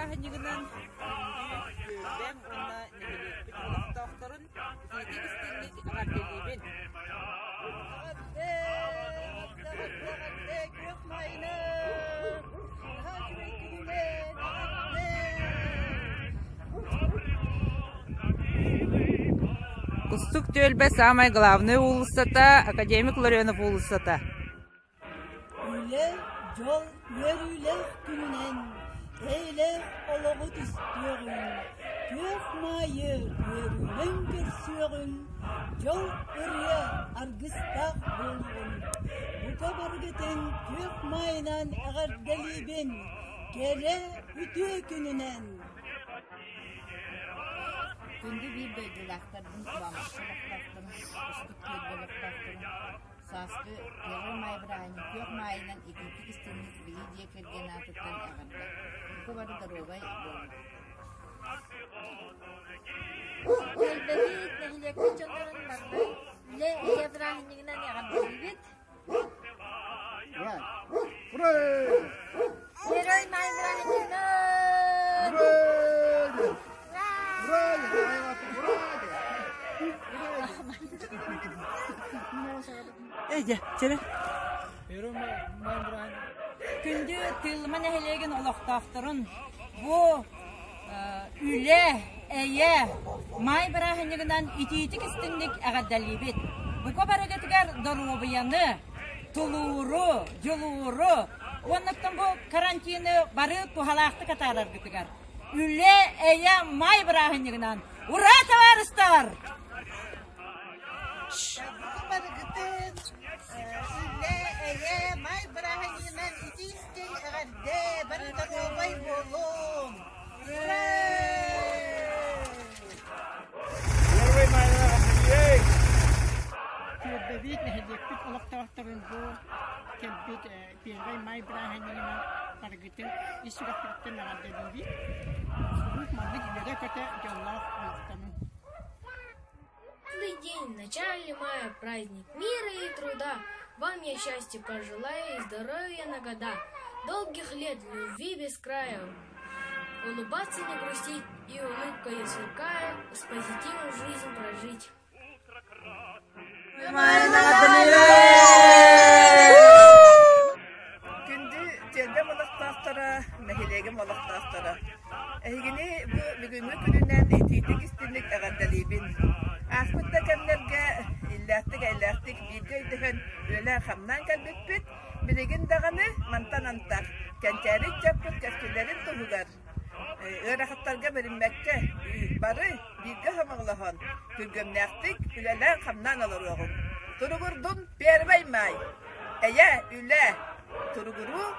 бырааһынньыгынан күндү түөлбэм уонна нэһилиэкпит олохтоохторун итиитик истиҥник эҕэрдэлиибин! Эҕэрдэ, эҕэрдэ, эҕэрдэ, күөх маайынан! Наһаа үчүгэй күнүнэн, эҕэрдэ! Кустук түөлбэ саамай главнай уулуссата Академик Ларионов уулуссата. Үлэ, дьол үөрүүлээх күнүнэн, эйэлээх олоҕу түстүөҕүҥ, күөх маайы үөрүүнэн көрсүөҕүҥ, дьол ырыа аргыстаах буолуоҕун. Бука барыгытын күөх маайынан эҕэрдэлиибин, кэрэ үтүө күнүнэн! Күндү биир дойдулаахтарбын, Кубаҥҥа олохтоохторун, Кустук күөлгэ олохтоохторун Сааскы Первый маай бырааһынньык күөх маайынан итиитик истиҥник билии дьиэ кэргэн аатыттан эҕэрдэ! Бука бары доруобай буолуҥ! Түөлбэбит, нэһилиэкпит дьоннорун барыларын үлэ эйэ бырааһынньыгынан эҕэрдэлиибит. Ура! Ура! Первый маай бырааһынньыгынан! Ура! Ура! Ура! Күндү Тыыллыма нэһилиэгин олохтоохторун бу үлэ, эйэ, маай бырааһынньыгынан итиитик истиҥник эҕэрдэлиибит. Бука барыгытыгар доруобуйаны, тулууру, дьулууру уонна бу карантины бары туһалаахтык атаараргытыгар. Үлэ, эйэ, маай бырааһынньыгынан Ура, табаарыстар! Барыгытын үлэ, эйэ, маай бырааһынньыгынан итии-истиҥ эҕэрдэ, бары доруобай буолуҥ! Ура! Түөлбэбит, нэһилиэкпит олохтоохторун бу кэлбит Первый май бырааһынньыгынан барыгытын ис сүрэхпититтэн эҕэрдэлиибит. Куруук маннык үөрэ-көтө дьоллоох олохтонуҥ. Светлый день, в начале мая праздник мира и труда. Вам я счастья пожелаю и здоровья на года. Долгих лет любви без края. Улыбаться не грустить и улыбкой сверкая, с позитивом жизнь прожить. Күндү түөлбэм олохтоохторо, нэһилиэгим олохтоохторо! Эһигини бу бүгүҥҥү күнүнэн итиитик истиҥник эҕэрдэлиибин. Ааспыт да кэмнэргэ иллээхтик-эйэлээхтик бииргэ өйдөһөн үлэлээн-хамнаан кэлбиппит. Билигин даҕаны мантан антах кэнчээри ыччаппыт кэскиллэрин туһугар Ыарахаттарга бэриммэккэ, бары бииргэ сомоҕолоһон, күргүөмнээхтик үлэлээн-хамнаан олоруоҕуҥ. Туругурдун Первый Май! Эйэ, үлэ, туругуруу!